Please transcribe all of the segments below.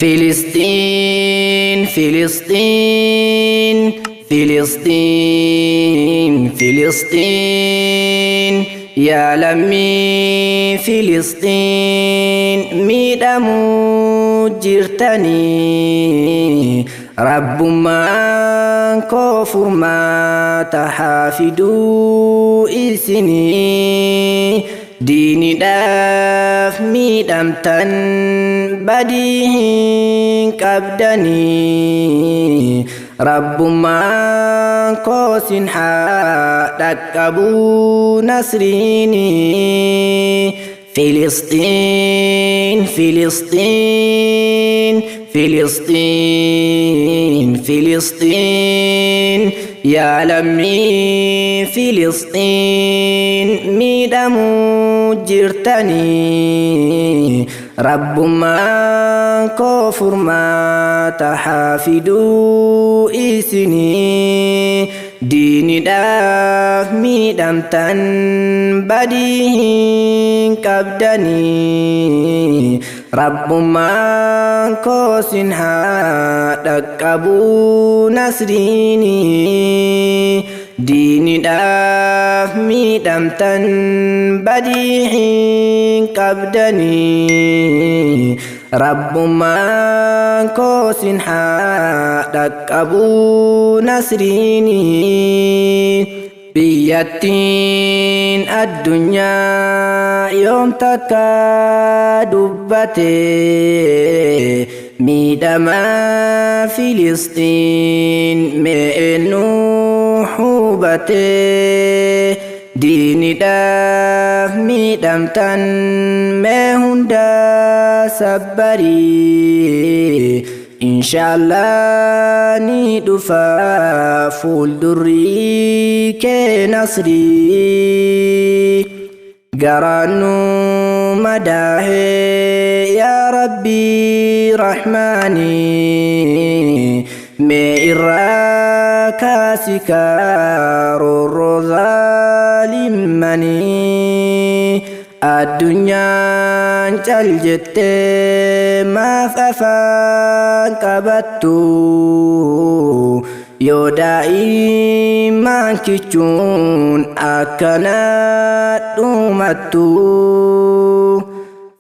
Filistiin, Filistiin, Filistiin, Filistiin, yaa lammii Filistiin miidhamuu jirtanii, Rabbummaan koo furmaata haa fiduu isinii. Diinidhaaf miidhamtan badii hin qabdanii, Rabbummaan koo sin haa dhaqqabuu nasriinii. Filistiin, Filistiin, Filistiin, Filistiin, yaa lammii Filistiin miidhamuu jirtanii, Rabbummaan koo furmaata haa fiduu isinii. Diinidhaaf miidhamtan badii hin qabdanii, Rabbummaan koo sin haa dhaqqabuu nasriinii. Diinidhaaf miidhamtan badii hin qabdanii, Rabbummaan koo sin haa dhaqqabuu nasriinii. Biyyattiin addunyaa yoom takka dubbate miidhama Filistiin? Mee eenyu hubate? Diinidhaaf miidhamtan mee hunda sabbarii, Inshaallah ni dhufa fuuldurri kee nasrii. Garaannu madaahee, yaa Rabbii Rahmaanii, mee irraa kaasika roorroo zaalimmanii. Addunyaan cal jettee maaf afaan qabattu yoo daa'imman kichuun akkana dhumattu?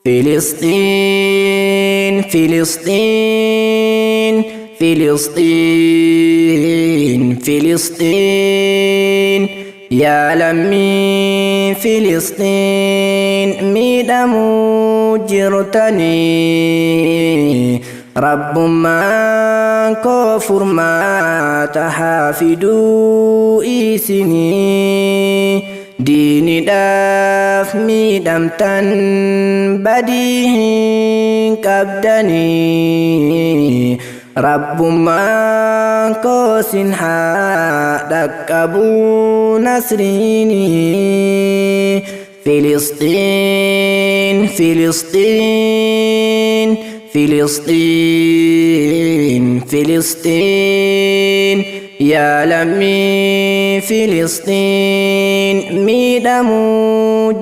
Filistiin, Filistiin, Filistiin, Filistiin, yaa lammii Filistiin miidhamuu jirtanii, Rabbummaan koo furmaata haa fiduu isinii. Diinidhaaf miidhamtan badii hin qabdanii, Rabbummaan koo sin haa dhaqqabuu nasriinii. Filistiin, Filistiin, Filistiin, Filistiin, yaa lammii Filistiin miidhamuu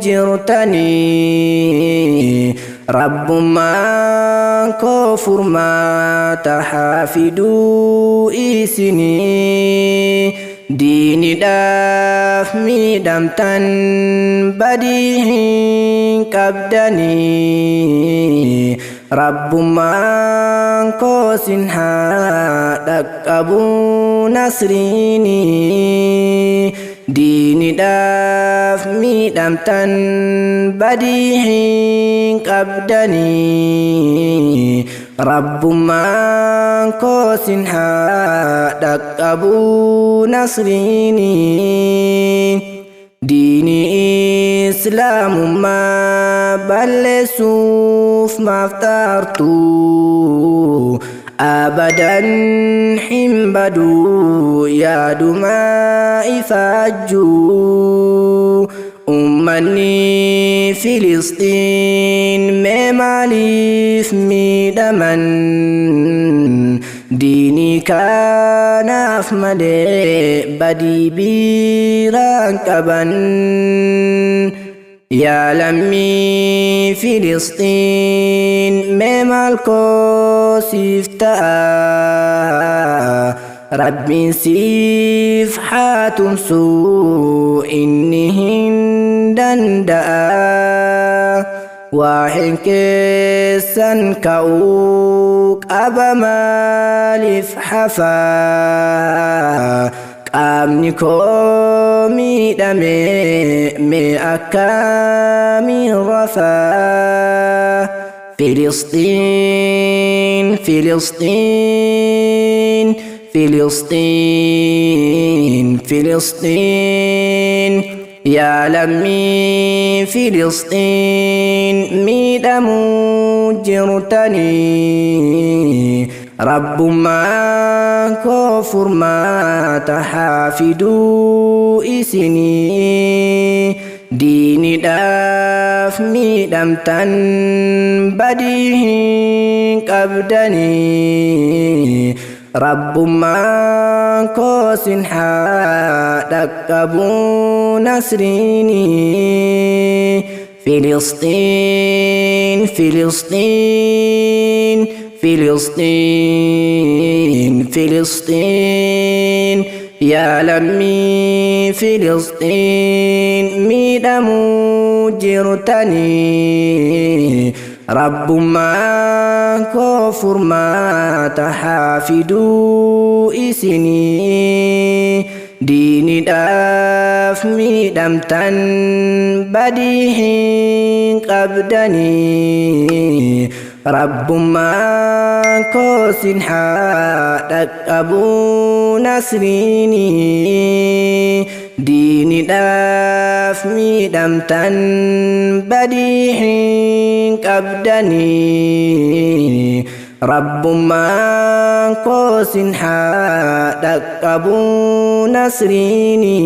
jirtanii, Rabbummaan koo furmaata haa fiduu isinii. Diinidhaaf miidhamtan badii hin qabdanii, Rabbummaan koo sin haa dhaqqabuu nasriinii. Diinidhaaf miidhamtan badii hin qabdanii, Rabbummaan koo sin haa dhaqqabuu nasriinii. Diinii Islaamummaa balleessuuf maaf xaartu? Abadan hin badu yaaduma ifaajjuu. Ummanni Filistiin mee maaliif miidhaman? Diinii kanaaf malee badii biraan qaban. Yaa lammii Filisxiin, mee maal koo siif ta'a? Rabbiin siif haa tumsu, inni hin danda'a. Waa'een keessan ka'uu qaba, maaliif hafaa? Qaamni koo miidhame, mee akkamiin rafaa? Filisxiin, Filisxiin, Filisxiin, Filisxiin. Yaa lammii Filisxiin, miidhamuu jirtanii, Rabbummaan koo furmaata haa fiduu isinii. Diinidhaaf miidhamtan, badii hin qabdanii. Rabbummaan koo sin haa dhaqqabuu nasriinii. Filisxiin, Filisxiin, Filisxiin, Filisxiin. Yaa lammii Filisxiin, miidhamuu jirtanii, Rabbummaan koo furmaata haa fiduu isinii. Diinidhaaf miidhamtan, badii hin qabdanii. Rabbummaan koo sin haa dhaqqabuu nasriinii. Diinidhaaf miidhamtan, badii hin qabdanii. Rabbummaan koo sin haa dhaqqabuu nasriinii.